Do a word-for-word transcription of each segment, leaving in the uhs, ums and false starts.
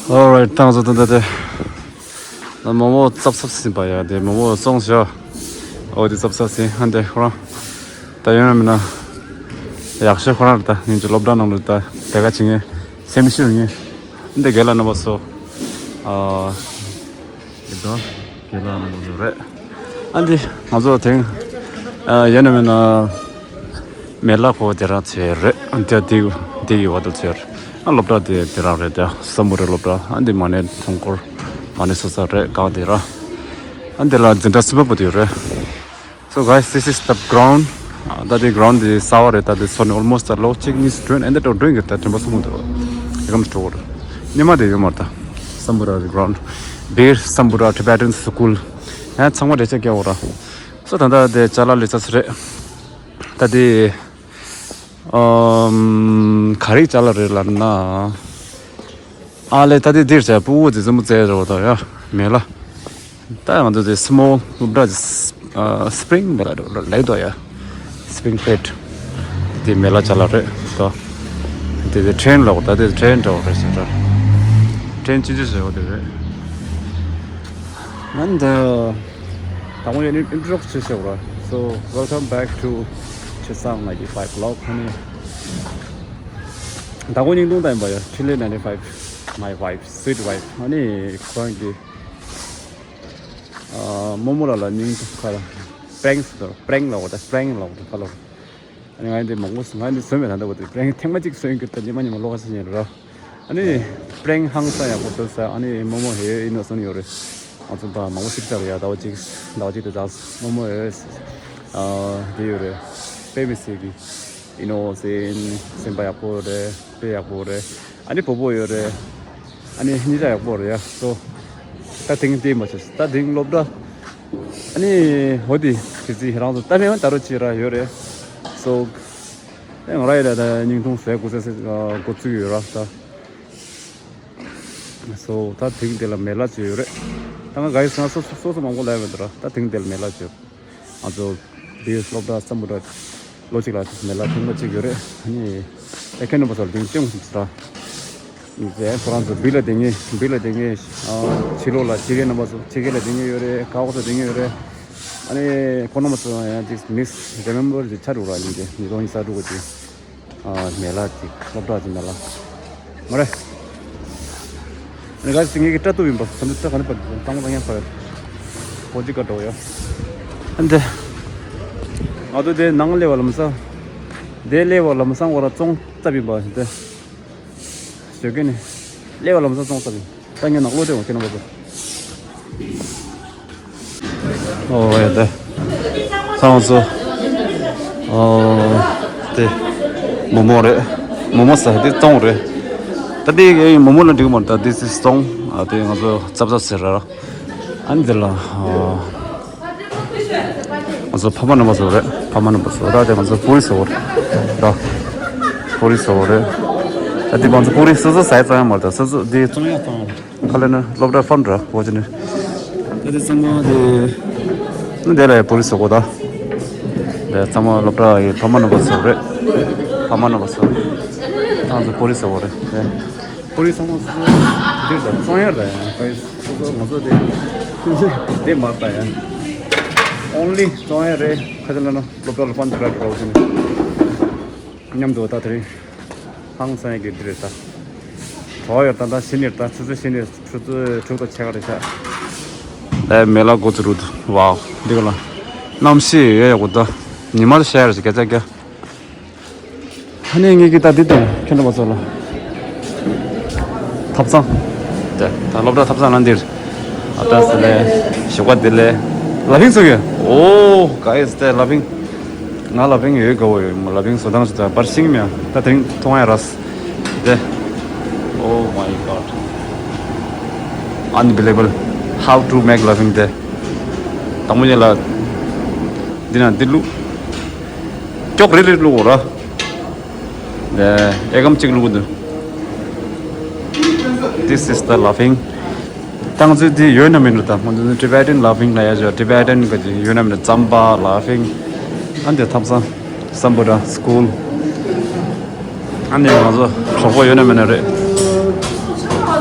Alright, ད་ང་ཚོ་ད་ལྟ་དེ་མོག་མོག་ཙབ་ཙབ་ཟིན་པ་ཡ། དེ་མོག་མོག་བཙོང་བྱ། འོ་དེ་ཙབ་ཙབ་ཟིན། ཧན་དེ་ཁོ་རང་ད་ཡོང་ཡ་མིན་ན་ཡག་ཤོས་ཁོ་རང་རེད། ད་ངེད་ཀྱི་སློབ་གྲྭ་ནང་ལ་ད་དེ་ག་བྱེད་མཁན་སེམས་ཤུགས་ཡོད་མཁན་འདི་རྒན་ལགས་རྣམ་པ་ཚོ། ཨ། དེ་ད་རྒན་ལགས་རྣམ་པ་ཚོ་རེད། ཨ་འདི་ང་ཚོ་དེང་ཨ་ཡོད་ན་མིན་ན། མེ་ལ་ཁོ་དེ་རང་ཚོའི་རེད། ཨ་དེ་དེ་དེ་ཡི་བ་དང་ཚོའི་རེད། ཨ་སློབ་གྲྭ་དེ་དེ་རང་རེད། དེ་སམ་བྷོ་ཊ་སློབ་གྲྭ། ཨ་འདི་མ་ཎི་ཐོང་སྐོར་མ་ཎི་སོ་ས་རེད། གང་དེ་ར། ཨ་འདི་ལ་འཛིན་གྲྭ་གསུམ་པ་པོ་དེ་རེད། So guys, this is the ground. ཨ་ད་དེ་གྷ་རའུན་ཌི་དེ་གསར་པ་རེད། ད་དེ་ཚོ་ནི་almost ད་ལོ་གཅིག་གཉིས་སུ་འགྲོ་ཨེ་འདི་འགྲོ་འགྲོ་གི། ད་དྲན་པ་སོང་མོ་འདུག་ཡི་གམ་འགྲོ་གི་རེད། ཉི་མ་དེ་ཡོད་མ་རེད། ད་སམ་བྷོ་ཊ་གྷ་རའུན་ཌི་བེར་སམ་བྷོ་ཊ་ཊི་བེ་ཊན་སི་ཀུལ་ཨ་ཚང་མ་འགྲེལ་བཤད་རྒྱག་གི་རེད། སོ་ད་ད་དེ་ཅ་ལག་ལས་ཚ་སུ་རེད། ད་དེ་ཨམ་ག་རེ་ཅ་ལག་རེད་ལབ་ན། ཨ་ལས་ད་དེ་འདིར་བྱས་སྤུ་བོ་དེ་ཙམ་པོ་བཙལ་རོགས་དང་ཡ། མེ་ལ། ད་ང་ཚོ་དེ་སི་མོལ་སློབ་གྲྭ་གི་ཨ་སི་པི་རིང་མེ་ལ་ལེགས་དོ་ཡ། སི་པི་རིང་ཕེ་ཊི་དེ་མེ་ལ་ཅ་ལག་རེད་དོ། དེ་དེ་ཊི་རེན་ལ་འོ། ད་དེ་ཊི་རེན་འདྲ་བོ་རེད་ཟེར་འདྲ། ཊི་རེན་ཅི་ཅི་ཟེར་བ་དེ་རེད། ང་འདི། དང་པོ་ཡིན་ཨིན་ཊྲོ་ཌག་ཤན་ཞུ་ར། So welcome back to Chesang ninety-five vlog. ཨ་ནི་དང་པོ་ཉིན་ཐུང་ད་ཡིན་པ་ཡ། Chile ninety-five, my wife, sweet wife. ཨ་ནི་ཁོ་རང་གི་ཨ་རྨོ་མོ་ལ་ལ་ཉིན་ཐུང་ཁ་ལ་པྲེང་ཟེར། པྲེང་ལ་འོ། ད་པྲེང་ལ་འོ། ད་ཁ་ལ་འོ། ཨ་ནི་ང་འདི་མང་པོ་ང་འདི་བཟོས་མེད། ད་ལྟ་བར་དུ་པྲེང་ཐེངས་མ་གཅིག་བཟོས་ཡོད་ཀྱི། ད་ཉི་མ་ཉི་མ་ལོགས་ཀ་ཟེར་ཉན་ར། ཨ་ནི་པྲེང་ཧང་སང་ཡག་པོ་བཟོས་ས། ཨ་ནི་རྨོ་མོ་ཧེ་ཡིན་ནོ་སོན་ཡོད་རེད། ང་ཚོ་ད་མང་པོ་ཞིག་བཙལ་ཡ། ཟླ་བ་གཅིག་ཟླ་བ་གཅིག་དེ་ཙམ་རྨོ་མོ་ཧེ་ཨ་དེ་ཡོད་རེད། དཔེ་མི་སྲིད་ཀྱི་ཡིན་ནོ་སེམས་སེམས་པ་ཡག་པོ་རེད། དཔེ་ཡག་པོ་རེད། ཨ་ནི་བུ་བོ་ཡོད་རེད། ཨ་ནི་གཉིས་ཆ་ཡག་པོ་རེད་ཡ། སོ་ད་དེང་དེ་མ་བྱས། ད་དེང་སློབ་གྲྭ། ཨ་ནི་འོ་དེ་དེ་ཚེ་རང་ཚོ་ད་མེད་ད་རོ་ཅི་ར་ཡོད་རེད། སོ་ཨེ་ང་ར་ཡི་ད་ད་ཉིན་ཐུང་ཟས་གོ་ཚད་ཟས་གོ་ཚུལ་ཡོད་ར་ད། སོ་ད་དེང་དེ་ལ་མེ་ལ་ཅི་ཡོད་རེད། ད་ང་ག་ཡི་སོང་སོ་སོ་སོ་སོ་མང་པོ་ལ་ཡོད་ར། ད་དེང་དེ་ལ་མེ་ལ་ཅི་ཡོད། ང་ཚོ་བི་སློབ་གྲྭ་སམ་བྷོ་ཊ་ལོ་གཅིག་ལ་མེ་ལ་ཐེངས་མ་གཅིག་ཡོད་རེད། ཨ་ནི་ཨེ་ཁེ་ནོ་བ་སོར་དེང་ཅུང་ཟིག་ར། ཁོ་རང་ཚོ་བི་ལ་དེ་ངེས་བི་ལ་དེ་ངེས་ཕྱི་ལོགས་ལ་ཕྱི་རྒྱལ་རྣམ་པ་ཚོ་ཕྱི་རྒྱལ་ལ་དེ་ངེས་ཡོད་རེད། ཁ་འོག་ཚོ་དེ་ངེས་ཡོད་རེད། ཨ་ནི་ཁོ་རྣམ་པ་ཚོ་ཡང་ཅིག་མིས་རི་མེམ་བར་ཅིག་ཆ་རུག་ར་ཡིན་གྱི། ཉིས་སྟོང་ཉི་ཤུ་རྩ་དྲུག་གི་མེ་ལ་ཅིག་སློབ་གྲྭ་ཅིག་མེ་ལ་མ་རེད། ཨ་ནི་ག་ཅིག་ངེད་ཀྱི་སྐྲ་གཏུབ་ཡིན་པ། ཁ་ནི་སྐྲ་ག་ནི་པར་གཙང་མ་ཡང་པར་ཧོ་ཅིག་ག་འགྲོ་ཡ། ཨ་འདི་ང་ཚོ་དེ་ནང་སླེབས་པ་ལམ་སང་། དེ་སླེབས་པ་ལམ་སང་འོ་ར་བཙོང་ཙབ་ཡིན་པ་འདི། ཞོགས་ཀས་ནས་སླེབས་པ་ལམ་སང་བཙོང་ཙབ་ཡིན། ད་ངས་ནང་ལོགས་དེ་འོང་ཁྱེད་རྣམ་པ་ཚོ། ཨོ་ཡ་ད། ཚང་མ་ཚོ། ཨོ། དེ། མོག་མོག་རེད། མོག་མོག་ཟེར་དེ་བཙོང་རེད། ད་དེ་མོག་མོག་ལ་འགྲིག་མ་རེད། ད་དེ་སི་བཙོང་། ཨ་དེ་ང་ཚོ་ཙབ་ཙབ་ཟེར་ར། ཨ་ནི་དེ་ལ། ཨོ། ང་ཚོ་ཕ་མ་རྣམ་པ་ཚོ་རེད། ཕ་མ་རྣམ་པ་ཚོ་ད་དེ་ང་ཚོ་པུ་རི་ཟེར་བ་རེད། ད་པུ་རི་ཟེར་བ་རེད། ད་དེ་ང་ཚོ་པུ་རི་སོ་སོ་ཟ་ཡ་ཙམ་ཡང་མ་རེད། ད་སོ་སོ་དེ་བཙོང་ཡ་ཙམ་ཁ་ལ་ནི་སློབ་གྲྭ་ཕམ་འདྲ་བོ་ཅི་ནི། ད་དེ་ཚང་མ་དེ་ནི་དེ་ལ་པུ་རི་ཟེར་གོ་ད། དེ་ཚང་མ་སློབ་གྲྭ་ཡི་ཕ་མ་རྣམ་པ་ཚོ་རེད། ཕ་མ་རྣམ་པ་ཚོ་ད་ང་ཚོ་པུ་རི་ཟེར་བ་རེད། དེ་པུ་རི་ཚང་མ་སོ་སོ་འདིར་ད་བཙོང་ཡ་རེད། ཡང་སོ་སོ་ང་ཚོ་དེ་དེ་མ་རེད་ད། ཡང་ཨོན་ལི་བཙོང་ཡ་རེད། ཁ་ཅིག་ལ་ན་སློབ་གྲྭ་ལ་ཕན་ཐོགས་ར་འགྲོ་བཞིན་མཉམ་དུ་ད་དེ་རིང་ཧང་སང་ཡ་གི་འདི་རེད་ད། གྲོགས་ཡོད་ད། ད་ཕྱི་ཉིན་ད་ཆུ་ཚོད་ཕྱི་ཉིན་ཆུ་ཚོད་དྲུག་དང་ཕྱེད་ཀ་རེད་ཤག་ཨེ་མེ་ལ་གོ་ཚུ་རུ་དུ་ཝའོ་འདི་ག་ལ་གནམ་གཤིས་ཡོད་ཡག་པོ་ད། ཉི་མ་ཤར་ཞིག་ག་ཅག་ག་ཧ་ནེ་ངེད་ཀྱི་ད་འདི་དང་ཁྱོད་འདྲ་མ་ཚོར་ལ། ཐབ་ཚང་། དེ་ད་སློབ་གྲྭ་ཐབ་ཚང་ལ་འདིར། ཨ་ད་སི་ལེ། ཞོགས་པ་འདི་ལེ། ལ་ཕིང་ཚུགས་ཡོད། ཨོ་ག་ཡེ་སི་ཏེ་ལ་ཕིང་། ང་ལ་ཕིང་ཡོད་ག་བོ་ཡོད་མོ། ལ་ཕིང་བཟོ་སྟངས་ཞིག་ད་པར་ཤིང་མེད། ད་དེ་རིང་མཐོང་ཡ་ར་སི། དེ། Oh my god. Unbelievable. How to make ལ་ཕིང་དེ། དང་པོ་ཉིད་ལ། འདི་ན་འདི་བླུགས། ཀྱོག་རེ་རེ་བླུགས་འོ་ར། ཨེ་ཀམ་གཅིག་བླུགས་འདུག This is the ལ་ཕིང་། ཏང་ཙུའི་དེ་ཡོད་ན་མིན་འགྲོ་ད། ང་ཚོ་Tibetan ལ་ཕིང་ལ་ཡ་ཞོ། Tibetan གི་དེ་ཡོད་ན་མིན་འགྲོ། རྩམ་པ་ལ་ཕིང་། ཨ་འདི་ཐབ་ཚང་། སམ་བྷོ་ཊ་སི་ཀུལ། ཨ་འདི་ང་ཚོ་གྲོགས་པོ་ཡོད་ན་མིན་ན་རེད།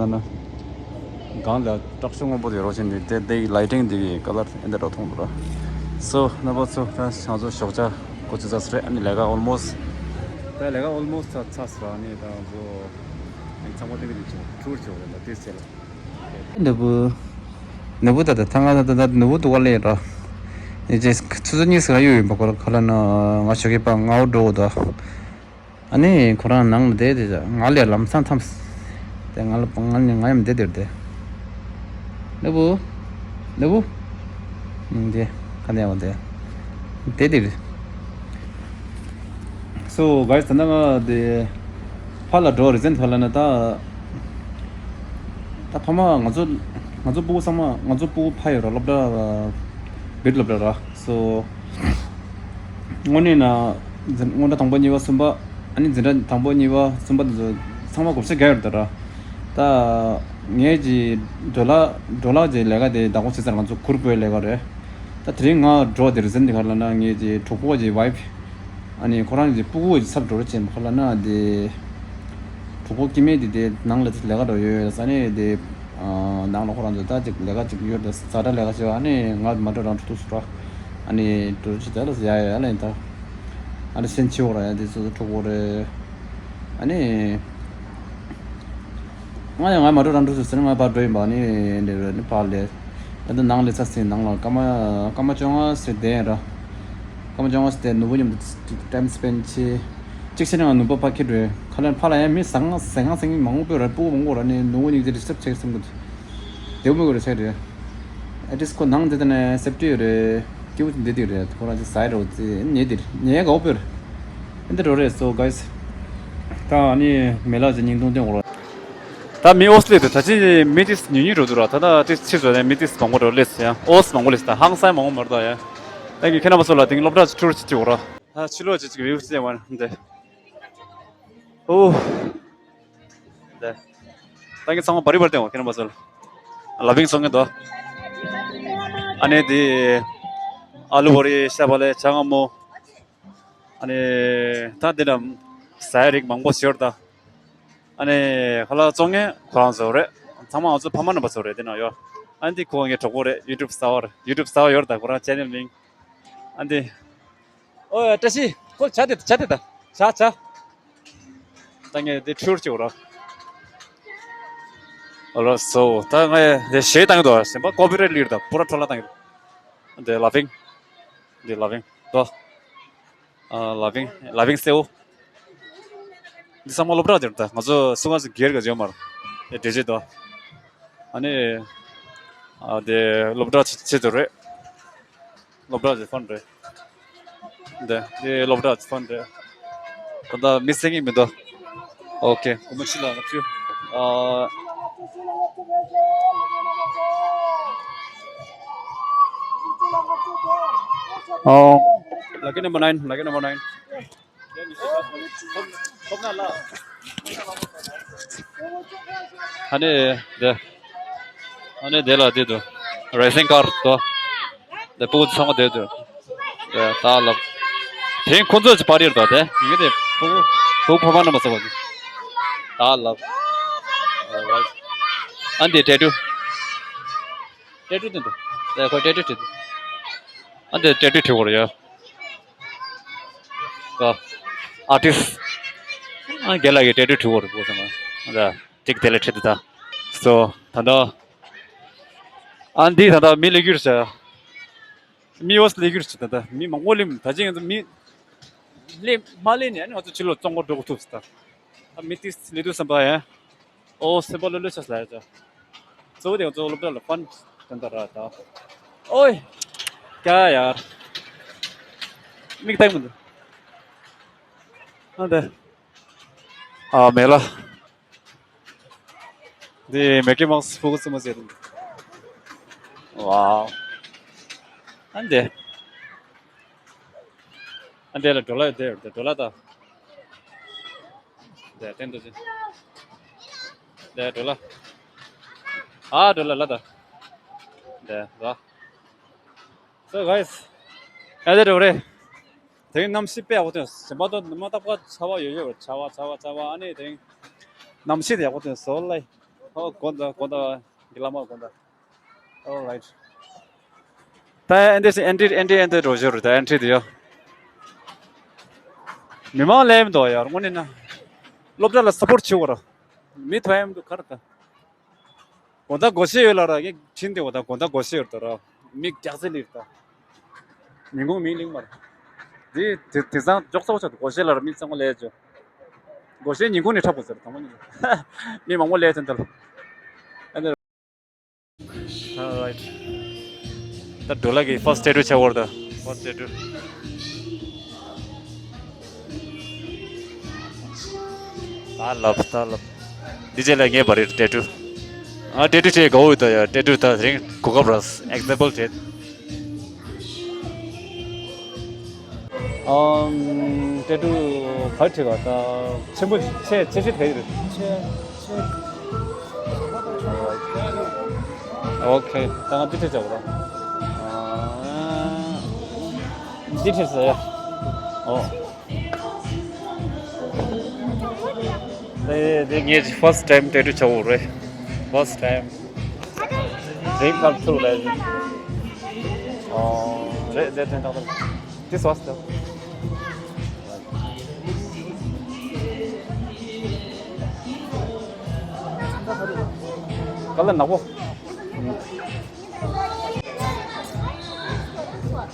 ལབ་ན། སྒང་ལ་དྲག་ཤུགས་སྔོན་པོ་དེ་རོ་ཆེན་དེ་དེ་དེ་ཡི་ལའི་ཊིང་དེ་གི་ཀ་ལར་ཨེ་འདྲ་འདྲ་མཐོང་འདུག་ར། སོ་རྣམ་པ་ཚོ་ད་ང་ཚོ་ཞོགས་ཇ་འགོ་ཚུགས་ཚར་སོང་རེད། ཨ་ནི་ལས་ཀ་ཨོལ་མོ་སི་ཊི། ད་ལས་ཀ་ཨོལ་མོ་སི་ཊི་ཚར་ཚར་སོང་ར། ཨ་ནི་ད་ང་ཚོ་ཨ་ནི་ཚང་མ་ཏིག་ཏིག་ཅིག་ཊུར་བྱེད་འོ་རེད། ད་དེ་ཚེ་ལ། ནུ་བུ། ནུ་བུ་ད་ད་ཐང་ང་ད་ད་ནུ་བུ་འདུག་ག་ལས་ར། ཨེ་ཅེ་ཆུ་ཚོད་གཉིས་ཟིག་ཡོད་ཡིན་པ་ཁོ་ར་ཁ་ལ་ན་ང་ཞོགས་ཀས་ཕར་སྔ་བོ་འགྲོ་འོ་ད། ཨ་ནི་ཁོ་རང་ནང་ལ་བསྡད་དེ་ང་ལས་ལམ་སང་འཐམས། དེ་ང་ལ་ང་ནི་ང་ཡང་བསྡད་དེ་རེད་དེ། ནུ་བུ། ནུ་བུ། ཨང་། དེ་ག་ནས་ཡོང་དེ། དེ་དེ་རེད། སོ་གཱི་སི། ད་ནང་ང་དེ་ཕར་ལ་འགྲོ་རེ་ཟེར་ཐལ་ལ་ན་ད། ད་ཕ་མ་ང་ཚོ་ང་ཚོ་སྤུ་གུ་ཚང་མ་ང་ཚོ་སྤུ་གུ་ཕ་ཡོད་ར། སློབ་གྲྭ་བིར་སློབ་གྲྭ་ར། སོ། དངོས་གནས་ན་འཛིན་སྔོན་གྲས་དང་པོ་གཉིས་པ་གསུམ་པ། ཨ་ནི་འཛིན་གྲྭ་དང་པོ་གཉིས་པ་གསུམ་པ་དེ་ཚོ་ཚང་མ་བགོ་བཤའ་རྒྱག་ཡོད་རེད་ད་ར། ད་ངས་ཀྱི་འགྲོ་ལག་འགྲོ་ལག་གི་ལས་ཀ་དེ་བདག་པོ་བྱས་ཚར། ང་ཚོ་གུར་སྤོའི་ལས་ཀ་རེད། ད་དེ་རིང་ང་འགྲོ་དེར་ཟིན་དེ་ག་ལ་ན་ངས་ཀྱི་གྲོགས་པོ་གི་ཝའི་ཕི། ཨ་ནི་ཁོ་རང་གི་སྤུ་གུ་གི་ཚབ་འགྲོ་རེ་བྱས་ཁ་ལ་ན་དེ། གྲོགས་པོ་སྐྱེ་དམན་དེ་དེ་ནང་ལ་ལས་ཀ་འགྲོ་ཡོད་ས་ནས་དེ། ནང་ལ་ཁོ་རང་ཚོ་ད་ཅིག་ལས་ཀ་ཅིག་ཡོད་དེ་ཛ་དྲག་ལས་ཀ་བྱེད་པ། ཨ་ནི་ང་མ་འགྲོ་རང་འགྲོ་ཐུབ་སོང་ར། ཨ་ནི་འགྲོ་ཅི་ད་ལ་ཡ་ཡ་ལ་ཡིན་ད། ཨ་ནི་སེམས་ཆེ་བོ་ར་ཡ་དེ་ཚོ་གྲོགས་པོ་རེད། ཨ་ནི་ང་ཡང་ང་མ་འགྲོ་རང་འགྲོ་ཟེར་ཟེར་ན་ང་ཕར་འགྲོ་ཡིན་པ། ཨ་ནི་འདི་རེད། ཨ་ནི་ཕར་ལས་ཨ་ནི་ནང་ལས་ཚ་སེ་ནང་ལ་སྐར་མ་སྐར་མ་བཅོ་ལྔ་ཟེར་བསྡད་ཡིན་ར། སྐར་མ་བཅོ་ལྔ་ཟེར་བསྡད། ནུ་བོ་མཉམ་དུ་ཊའིམ་སི་པེན་བྱེད། གཅིག་བྱས་ན་ང་ནུ་བོ་ཕར་ཁྱེར་འགྲོ་ཡ། ཁ་ལན་ཕར་ལ་ཡང་མི་ཟང་ཟང་ཟང་མང་པོ་ར། སྤུ་གུ་མང་པོ་ར། ནི་ནུ་བོ་གཉིས་དེ་ཌི་སི་ཊབ་བྱེད་བསམ་གི་འདུག་དེ་མོ་གི་རེད་ཟེར་རེད། ཨེ་ཊི་ལིསི་ཁོ་ནང་དེ་དེ་ནས་སེབ་ཊི་ཡོད་རེད། སྐྱིད་པོ་འདི་དེ་རེད། ཁོ་རང་ཅིག་ཟ་ཡི་རོ་ཙི་ཉེ་དེ་ཉེ་གའོ་པེར། ཨེ་འདི་རོ་རེད། སོ་གཱི་སི། ད་ཨ་ནི་མེ་ལགས་ཅིག་སྙིང་ཐུང་ཐུང་འོ་ར། ད་མི་ཨོ་སི་ལེ་དུ་ད་ཅི་མི་ཏིས་ཉུང་ཉུང་འགྲོ་འདུག་ར། ད་ད་ཏིས་ཕྱི་ཚོ་ནས་མི་ཏིས་མང་པོ་འགྲོ་ལེས་ཡ། ཨོ་སི་མང་པོ་ལེས། ད་ཧང་སང་མང་པོ་མ་རེད་ད་ཡ། ད་ངས་ཁྱེད་རྣམ་པ་ཚོ་ལ་དེང་སློབ་གྲྭ་ཅིག་ཊུར་ཅིག་བྱེད་འོ་ར། ད་ཕྱི་ལོགས་ཅིག་ཅིག་ཝིའུ་ཅིག་ཡོང་བ་འདི། ཨོ། འདི། ད་ངས་ཚང་མ་བར་རི་བར་སྟོན་འོ་ཁྱེད་རྣམ་པ་ཚོ་ལ། ལ་བིང་སོང་ངེ་འདུག་ཨ་ནི་དེ། ཨ་ལུ་བོ་རི་ཤ་བ་ལེ་ཇ་ང་མོ། ཨ་ནི་ད་འདི་ན་ཟ་ཡ་རིགས་མང་པོ་ཞིག་ཡོད་ད། ཨ་ནི་ཁ་ལག་བཙོང་མཁན་ཁོ་རང་ཚོ་རེད། ཚང་མ་ང་ཚོ་ཕ་མ་རྣམ་པ་ཚོ་རེད། འདི་ན་ཡོད། ཨ་ནི་འདི་ཁོ་ངའི་གྲོགས་པོ་རེད། ཡུ་ཊུབ་གསར་པ་རེད། ཡུ་ཊུབ་གསར་པ་ཡོད་ད། ཁོ་རང་ཅེ་ནལ་མིང་། ཨ་ནི་འདི། ཨོ་བཀྲ་ཤིས། ཁོ་ཇ་དེ་ཇ་དེ་ད་ཇ་ཇ། ད་ངས་འདི་ཊུར་བྱེད་འོ་ར། ཨོ་ར་སོ། ད་ངས་འདི་གཞས་བཏང་གི་འདུག་སེམས་པ་ཀོ་པི་རའེ་ཊི་སླེབས་ད། པུ་ར་འཕྲོ་བརླག་བཏང་གི་འདུག་འདི་ལ་བིང་། འདི་ལ་བིང་དོ། ཨ་ལ་བིང་ལ་བིང་སེའུ། འདི་ཚང་མ་སློབ་གྲྭ་དེར་ད་ང་ཚོ་སུ་ག་སུ་སྒེར་ག་ཡོད་མ་རེད། ཨེ་འདྲ་བྱེད་དོ། ཨ་ནི། ཨ་དེ་སློབ་གྲྭ་ཆེ་ཆེ་དུ་རེད། སློབ་གྲྭ་ཆེ་ཧྥོན་རེད། འདི་དེ་སློབ་གྲྭ་ཆེ་ཧྥོན་རེད། ད་ལྟ་མི་སེང་གི་མི་འདུག་ཨོ་ཁེ། གོ་མ་ཤི་ལ་ང་ཚོ། ཨ། ཨོ། Lucky number nine, lucky number nine. ཨ་ནི་དེ། ཨ་ནི་དེ་ལ་དེ་དུ། རེ་སིང་ཀར་དོ། དེ་སྤུ་གུ་ཚང་མ་དེ་དུ། དེ་ད་ལབ། དེ་ཁོ་ཚོ་ཅི་པར་ཡོད་དོ་དེ། ཡིན་གི་དེ་སྤུ་གུ། སྤུ་གུ་ཕ་མ་རྣམ་པ་ཚོ་བ་དེ། ད་ལབ། ཨ་ནི་དེ་ཏེ་ཏུ། ཏེ་ཏུ་དེ་དུ། དེ་ཁོ་ཏེ་ཏུ་དེ་དུ། ཨ་ནི་དེ་ཏེ་ཏུ་ཁྲི་བོར་ཡོད། ཨ་ཏིས། ཨ་རྒན་ལགས་ཀྱིས་ཏེ་ཏུ་བྲིས་པ་རེད་པོ་ཟེར་ན། ཨ་ད་ཅིག་དེ་ལ་ཁྲིད་དེ་ད། So ད་ལྟ་ཨ་འདི་ད་ལྟ་མི་སླེབས་ཀྱི་རེད་ཤག་མི་ཨོ་སི་སླེབས་ཀྱི་རེད་ཤག་ད་ལྟ་མི་མང་པོ་སླེབས། ད་ཅི་ང་ཚོ་མི་སླེབས་མ་སླེབས་ནས་ཨ་ནི་ང་ཚོ་ཕྱི་ལོགས་བཙོང་གི་འགྲོ་དགོས་ཐུག་ཟེར། ད་མི་ཏིས་སླེབས་དུས་ཙམ་པ་ཡང་ཨོ་སེམས་པ་ལྷོད་ལྷོད་ཆགས་སླེབས་ཡ་ཅག་གཙོ་བོ་དེ་ང་ཚོ་སློབ་གྲྭ་ལ་ཕན་དོན་དག་རག་ད། ཨོའི་ཀྱ་ཡར་མིག་ལྟ་གི་མི་འདུག་ཨ་འདི་ཨ་མེ་ལ། འདི་མེ་ཀི་མའོ་སི་ཕྲུ་གུ་བཙུན་མོ་ཟེར་དུས། ཝའོ། ཨ་འདི། ཨ་འདི་ལ་ཌོ་ལར་དེ་ཌོ་ལར་ད། འདི་སྟན་དུ་ཅི། འདི་ཌོ་ལར། ཨ་ཌོ་ལར་ལ་ད། འདི་ལ། So guys, ཨ་འདི་འགྲོ་རེད། དེ་རིང་གནམ་གཤིས་དཔེ་ཡག་པོ་ཐོན། གཞན་པ་དང་ཉི་མ་རྟག་པར་ཆར་པ་ཡོད་ཡོད་རེད། ཆར་པ་ཆར་པ་ཆར་པ། ཨ་ནི་དེ་རིང་གནམ་གཤིས་དེ་ཡག་པོ་ཐོན་སོང་ལེ། ཨོ་དགོན་ད་དགོན་ད་གི་ལ་མ་དགོན་ད། Alright. ད་ཨེན་ཏི་ཨེན་ཏི་ཨེན་ཏི་ཨེན་ཏི་འགྲོ་ཞོར་རེད། ད་ཨེན་ཏི་དེ་ཡོ། མི་མང་ལེམ་འདུག་ཡ། དངོས་གནས་ན་སློབ་གྲྭ་ལ་སཔོར་ཊི་བྱེད་དགོས་ར། མི་ཐོན་ཡམ་འདུག་ག་རེ་ད། དགོང་དག་སྒོར་གཞས་ཡོད་ལ་ར། ངས་དྲིན་དེ་དགོང་དག་དགོང་དག་སྒོར་གཞས་ཡོད་ད་ར། མི་རྒྱག་ཚེ་ལིར་ད། ཉིན་གུང་མི་ལིང་མར། དེ་དེ་དེ་ཚང་འཇོག་ཚོགས་ཆོག་སྒོར་གཞས་ལ་ར། མི་ཚང་མ་ལས་ཆོག་སྒོར་གཞས་ཉིན་གུང་ནས་འཁྲབ་དགོས་ཟེར། དང་པོ་ཉིན་མི་མང་པོ་ལས་ཐོན་ད་ལ། Alright. ད་ཌོ་ལར་གི་ཕར་སི་ཊི་ཊེ་ཊུ་ཆགས་པ་རེད་ད། ཕར་སི་ཊི་ཊེ་ཊུ། ད་ལབ་ད་ལབ། འདི་རྗེས་ལ་ངས་བ་རེད་ཊེ་ཊུ། ཨ་ཊེ་ཊུ་བྱེད་དགའ་བོ་ཡོད་ད་ཡ། ཊེ་ཊུ་ད་རིང་གོ་སྐབས་རག་ཨེག་ཛམ་པལ་བྱེད། ཨམ། ཊེ་ཊུ་ག་རེ་བྲིས་པ་ད། ཆེན་པོ་ཆེ་ཆེ་ཤོས་ག་རེ་རེད། ཆེ་ཆེ། ཨོ་ཁེ། ད་ང་འདི་བྲིས་བྱ་བ་ར། ཨ། འདི་བྲིས་ཟེར་ཡ། ཨོ། དེ་དེ་ངའི་ཕར་སི་ཊི་ཊེམ་ཊེ་ཊུ་བྱ་བ་རེད། ཕར་སི་ཊི་ཊེམ། Dream come true རེད། ཨོ། རེད་རེད་རེད། ད་ད། This was the color ནག་པོ།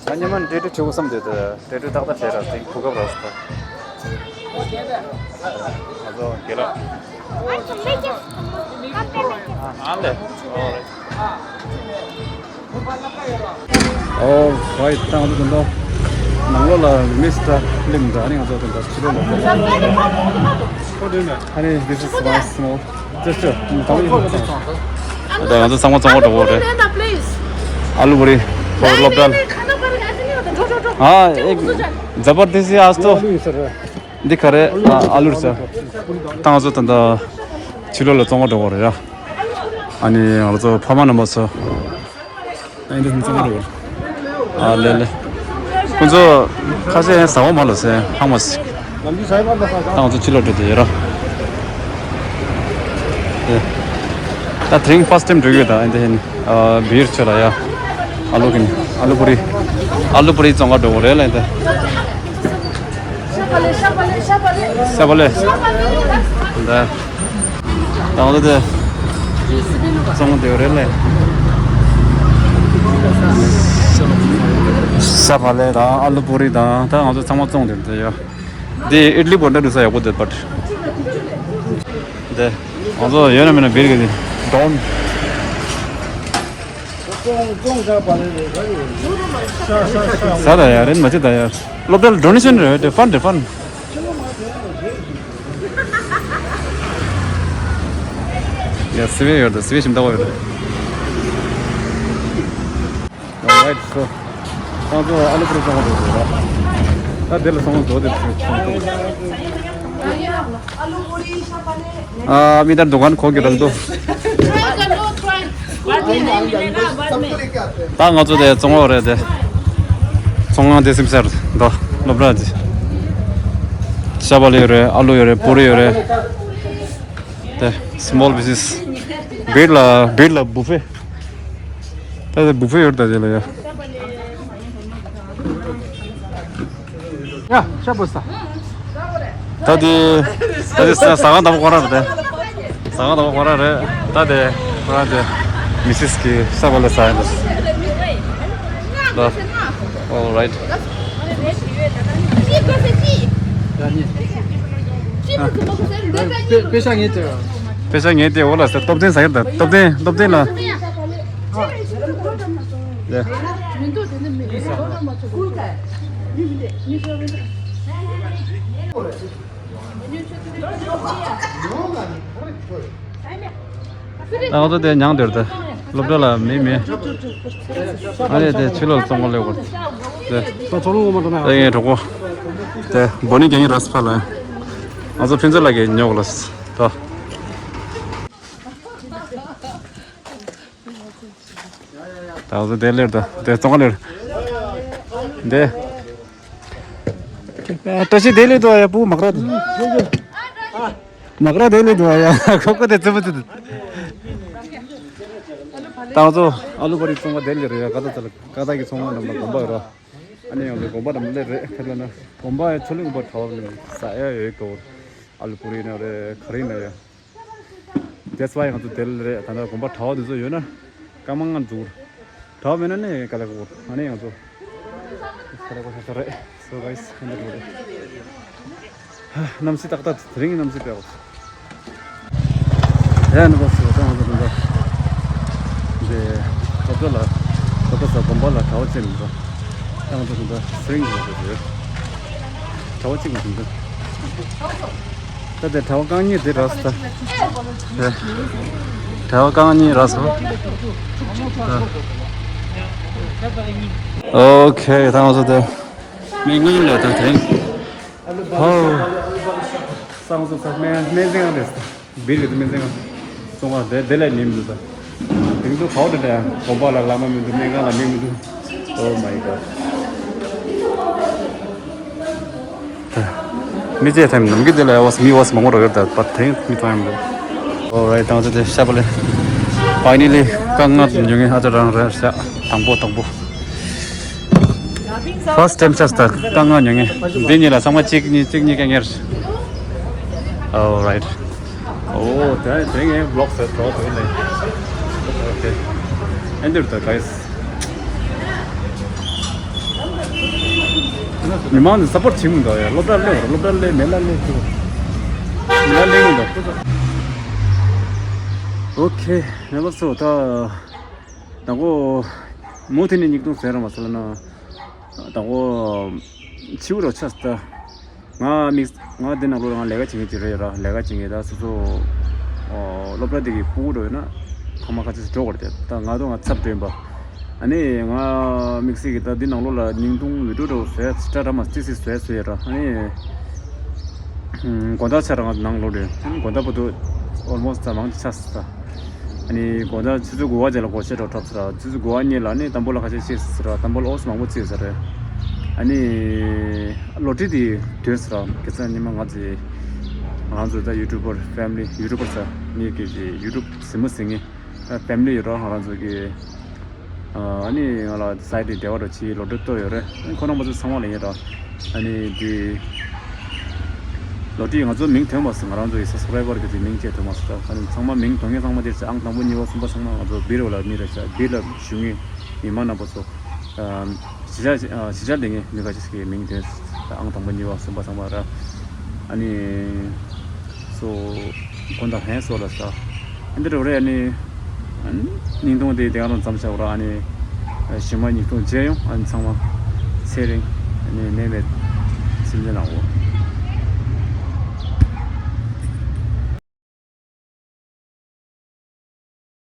ད་ཉི་མ་ཊེ་ཊུ་བྱེད་དགོས་བསམ་དུས་ད་ཊེ་ཊུ་ཏག་ཏག་བྱས་ར། དེ་གོ་སྐབས་རག་སོང་། ང་ཚོ་དགེ་ལགས། ཨ་ལེ། ཨོ་རེད། ཨོ་རའིཊ། ད་ང་ཚོ་དེ་འདྲ་ནང་ལོགས་ལ་མི་སི་ཊར་ལིམ་འདྲ། ཨ་ནི་ང་ཚོ་དེ་འདྲ་ཕྱི་ལོགས་ལ། ཨ་ནི་this is my small sister. ད་ང་ཚོ་ཚང་མ་བཙོང་བར་འགྲོ་གི་རེད། ཨ་ལུ་བུ་རི་ཧོར་སློབ་གྲྭ། ཨ་ཨེ་ཛ་བར་དི་སི་ཨ་སྟོ། འདི་ག་རེ། ཨ་ཨ་ལུ་རེད་ཟེར། ད་ང་ཚོ་ད་ལྟ་ཕྱི་ལོགས་ལ་བཙོང་བར་འགྲོ་གི་རེད་ཡ། ཨ་ནི་ང་ཚོ་ཕ་མ་རྣམ་པ་ཚོ། ཨ་ནི་འདི་བཙོང་བར་འགྲོ་གི་རེད། ཨ་ལེ་ལེ། ཁོང་ཚོ་ཁ་ཤས་ཟ་བ་མ་ལ་ཟེར་ཧང་མ་ཟིག་ད་ང་ཚོ་ཕྱི་ལོགས་འགྲོ་དེ་ཡོད་ར། ཨེ། ད་དེ་རིང་ཕར་སི་ཊི་ཊེམ་འགྲོ་གི་ཡོད། ད་ཨ་འདི་ཧན། ཨ་བིར་ཆོ་ལ་ཡ། ཨ་ལུ་གིན། ཨ་ལུ་པུ་རི། ཨ་ལུ་པུ་རི་བཙོང་ག་འགྲོ་གི་རེད་ལ་ཨ་འདི། ཤ་བ་ལེ། འདི། ད་ང་ཚོ་དེ་བཙོང་དེ་རེད་ལེ། ཤ་བ་ལེ་དང་ཨ་ལུ་པུ་རི་དང་ད་ང་ཚོ་ཚང་མ་བཙོང་དེ་རེད་ཡ། འདི་ཨིད་ལི་པོ་འདྲ་འདུག་ས་ཡག་པོ་འདུག་པ། འདི་ང་ཚོ་ཡོད་ན་མེད་ན་བིར་གི་འདི་ཌོན། ཟ་ད་ཡ་རེད་མ་བྱེད་ད་ཡ། སློབ་གྲྭ་ལ་ཌོ་ནེ་ཤན་རེད། ཕན་རེད་ཕན། ཡ་སི་ཝེ་ཡོད་ད། སི་ཝེ་ཞིམ་ད་བ་ཡོད་ད། Alright, so ང་ཚོ་ཨ་ལུ་པུ་རི་བཙོང་བར་འགྲོ་དགོས་རེད། ད་དེ་ལ་སོང་འགྲོ་དེ་བཙོང་ཐུབ། ཨ་མི་ད་དུ་གན་ཁོ་གི་རལ་དུ། ད་ང་ཚོ་དེ་བཙོང་བ་རེད་དེ། ཚོང་ཁང་དེ་སིམ་སར་འདུག་སློབ་གྲྭ་དེ། ཤ་བ་ལེ་ཡོད་རེད། ཨ་ལུ་ཡོད་རེད། པུ་རི་ཡོད་རེད། དེ་སི་མོལ་བི་ཛི་ནེ་སི། བིར་ལ་བིར་ལ་བུ་ཕེ། ད་དེ་བུ་ཕེ་ཡོད་རེད་ད་དེ་ལ་ཡ། ཡ་ཤ་བུ་ས། ད་དེ་ད་དེ་ཟ་ཟ་ཁང་དང་པོ་ཁོ་རང་རེད་དེ། ཟ་ཁང་དང་པོ་ཁོ་རང་རེད། ད་དེ་ཁོ་རང་དེ་མི་སིས་ཀྱི་ས་བ་ལ་ཟ་ཡིན་ད། All right. དཔེ་ཆ་ངེས་ཏེ། དཔེ་ཆ་ངེས་ཏེ་འོ་ལ་ཟེར། སྟོབས་ལྡན་ཟ་ཡིན་ད། སྟོབས་ལྡན། སྟོབས་ལྡན་ལ། ཡ། ང་ཚོ་དེ་མྱང་འདིར་དེ་སློབ་གྲྭ་ལ་མི་མེད། ཨ་ནི་དེ་ཕྱི་ལོགས་བཙོང་ག་སླེབས་པ་དེ། ད་ཚོང་ལུང་མ་འགྲོ་ན། དེ་ངའི་གྲོགས་པོ་དེ་བོ་ནི་གན་ཡི་ར་སི་ཕ་ལ། ང་ཚོ་ཕུན་ཚོགས་ལགས་ཀྱིས་ཉོ་ག་ལ་ད། ད་ང་ཚོ་དེ་སླེབས་ད། དེ་བཙོང་ག་སླེབས། དེ། བཀྲ་ཤིས་བདེ་ལེགས་འདུག་ཡ། བུ་མག་ར་འདུག་མག་ར་བདེ་ལེགས་འདུག་ཡ། ཁོ་ཁོ་དེ་ཙི་པུ་ཙི་འདུག་ད་ང་ཚོ་ཨ་ལུ་བ་རི་ཚོང་པ་དེ་ལས་རེད་ཡ། ཀ་ད་ཚ་ལ་ཀ་ད་གི་ཚོང་པ་རྣམས་ལ་དགོན་པ་ར། ཨ་ནི་ཡང་དགོན་པ་རྣམས་ལས་རེད། ཁ་ལ་ན་དགོན་པ་ཡ་ཆོ་ལིང་དགོན་པ་གྲྭ་བ་ལ་ཟ་ཡ་ཡོད་གོ། ཨ་ལུ་བུ་རི་ན་རེད། ག་རི་ན་ཡ། That's why ང་ཚོ་དེ་ལ་རེད། ད་ལྟ་དགོན་པ་གྲྭ་བ་དེ་ཚོ་ཡོད་ན་སྐར་མ་ལྔ་འཛུགས། གྲྭ་བ་མེད་ན་ནི་དཀའ་ལས་ཁག་པོ། ཨ་ནི་ང་ཚོ་དཀའ་ལས་ཁག་པོ་ཆགས་ས་རེད། So guys, ཧན་དེ་རེད། ཧ། གནམ་གཤིས་ཏག་ཏག་དེ་རིང་གི་གནམ་གཤིས་དཔེ་ཡག་པོ། ཡ་ནི་གོ་སོ། ད་ང་ཚོ་དེ་འདྲ་འདི་སློབ་གྲྭ་ལ་སློབ་གྲྭ་ས་དགོན་པ་ལ་གྲྭ་བ་བཅས་མི་འདུག་ད་ང་ཚོ་དེ་འདྲ་སེ་རིང་གི་འདུག་གྲྭ་བ་གཅིག་མ་འདུག་ད་དེ་གྲྭ་བ་རྐང་གཉིས་དེ་རག་སོང་ད། གྲྭ་བ་རྐང་གཉིས་རག་སོང་། ཨོ་ཁེ། ད་ང་ཚོ་དེ་མི་ངན་ལ་ད་དེ་རིང་། ཧོ། སང་སོ་ས་སྨན་སྨན་ཟིང་རེད། བིར་གི་སྨན་ཟིང་། སོང་བ་དེ་དེ་ལས་མི་མི་འདུག་ད། དེང་དུ་གའོ་དེ་འདྲ་ཡང་དགོན་པ་ལ་བླ་མ་མི་འདུག་སྨན་ཁང་ལ་མི་མི་འདུག Oh my god. མི་ཚེ་ཐེམ་ནམ་གི་དེ་ལ་ཡ་བས་མི་བས་མང་པོ་རག་ཡོད་ད། པ་ཐེངས་མི་ཐོན་ཡོད། Alright, ད་ང་ཚོ་དེ་ཤ་པ་ལེ། Finally རྐང་ལྔ་ཉོ་ངེས་ཨ་ཅག་རང་རེད་ཤག་དང་པོ་དང་པོ། First time ཆགས་ད་རྐང་ལྔ་ཉོ་ངེས། འདི་གཉིས་ལ་ཚང་མ་གཅིག་གཉིས་གཅིག་གཉིས་ཀ་ཉེར། Alright. Oh, དེ་དེ་ངའི་vlog ཟེར་འགྲོ་དོན་ནས། Okay. ཨེ་འདིར་ད་guys. མི་མང་ཚོས་support བྱེད་མི་འདུག་ཡ། སློབ་གྲྭར་སླེབས་ར། སློབ་གྲྭར་སླེབས་མེད་ལ་སླེབས་ཐུབ། མི་ལ་སླེབས་མི་འདུག Okay, never so ད་དང་པོ་མུ་མཐུད་ནས་ཉིག་ཏུང་ཟེར་ར་མ་ཟེར་ལ་ན། དང་པོ་ཕྱི་རུ་ཆགས་ད། ང་དམིགས། ང་འདི་ནང་ལོགས་ང་ལས་ཀ་བྱེད་མཁན་ཅིག་རེད་ར། ལས་ཀ་བྱེད་མཁན་ད་སོ་སོ་ཨོ་སློབ་གྲྭ་དེ་གི་སྤུ་གུ་འགྲོ་ཡོད་ན་ཚང་མ་ཁ་ཆེ་འགྲོ་དགོས་རེད་དེ། ད་ང་དང་ང་ཚབ་འགྲོ་ཡིན་པ། ཨ་ནི་ང་དམིགས་བསལ་གྱི་ད་འདི་ནང་ལོགས་ལ་ཉིང་ཐུང་ཝི་ཌིའོ་འགྲོ་བཟོས་ཡ་ཅིག་འདྲ་མ་ཏི་སི་བཟོས་བཟོས་ཡ་ར། ཨ་ནི་དགོང་དག་ཆ་ར་ང་ནང་ལོགས་རེད། ཨ་ནི་དགོང་དག་བར་དུ་almost ད་མང་ཆེ་ཆགས་སོང་ད། ཨ་ནི་དགོང་དག་ཆུ་ཚོད་དགུ་པ་ཅིག་ལ་སྒོ་ཕྱེ་འགྲོ་གྲབས་སོང་ར། ཆུ་ཚོད་དགུ་པ་གཉིས་ལ་ནི་དམ་པོ་ལ་ཁ་ཤས་ཤེས་སོང་ར། དམ་པོ་ལ་ཨོ་སི་མང་པོ་བརྩིས་ས་རེད། ཨ་ནི་ལོ་ཊི་རི་དེ་ཐོན་སོང་ར། ཁ་སང་ཉི་མ་ང་ཚོའི་ང་ཚོ་ད་ཡུ་ཊུབ་པར་ཕེ་མི་ལི་ཡུ་ཊུབ་པར་ས་ངེད་ཀྱི་ཡུ་ཊུབ་གཟིགས་མོ་གཟིགས་མཁན་ཕེ་མི་ལི་ཡོད་ར། ང་རང་ཚོ་གི་ཨ་ནི་ང་ལ་སའི་ཊི་འབྲེལ་བ་རོ་ཆེ་ལོ་ཊི་རི་གཏོད་ཡོད་རེད། ཁོ་རང་མ་ཚོ་ཚང་མ་ལ་ཡིན་ར། ཨ་ནི་དེ་ལོ་ཊི་རི་ང་ཚོ་མིང་ཐོན་མ་སོང་། ང་རང་ཚོ་ཡི་སབ་སི་ཀ་རའི་བར་གྱི་དེ་མིང་བཅས་ཐོན་མ་སོང་། ཨ་ནི་ཚང་མ་མིང་ཐོན་མཁན་ཚང་མ་དེ་ཨང་དང་པོ་གཉིས་པ་གསུམ་པ་ཚང་མ་ང་ཚོ་བིར་བ་ལ་མི་རེད་ཤག་བིར་ལ་བཞུགས་མཁན་མི་མང་རྣམ་པ་ཚོ། ཨ་གཞིས་ཆགས་གཞིས་ཆགས་དེ་ངའི་མི་ཁ་ཤས་ཤིག་གི་མིང་དེ་ཨང་དང་པོ་གཉིས་པ་གསུམ་པ་ཚང་མ་ར། ཨ་ནི་སོ་དགོང་དག་ཧན་སོ་ལ་ས་ཨ་འདི་རུ་རེད། ཨ་ནི་ཨ་ནི་ཉིན་ཐུང་དེ་དེ་ག་རང་མཚམས་བཞག་ར། ཨ་ནི་ཞི་མ་ཉིན་ཐུང་མཇལ་ཡོང་། ཨ་ནི་ཚང་མ་ཚེ་རིང་ཨ་ནི་ནད་མེད་སེམས་ཅན་ནང་འོ།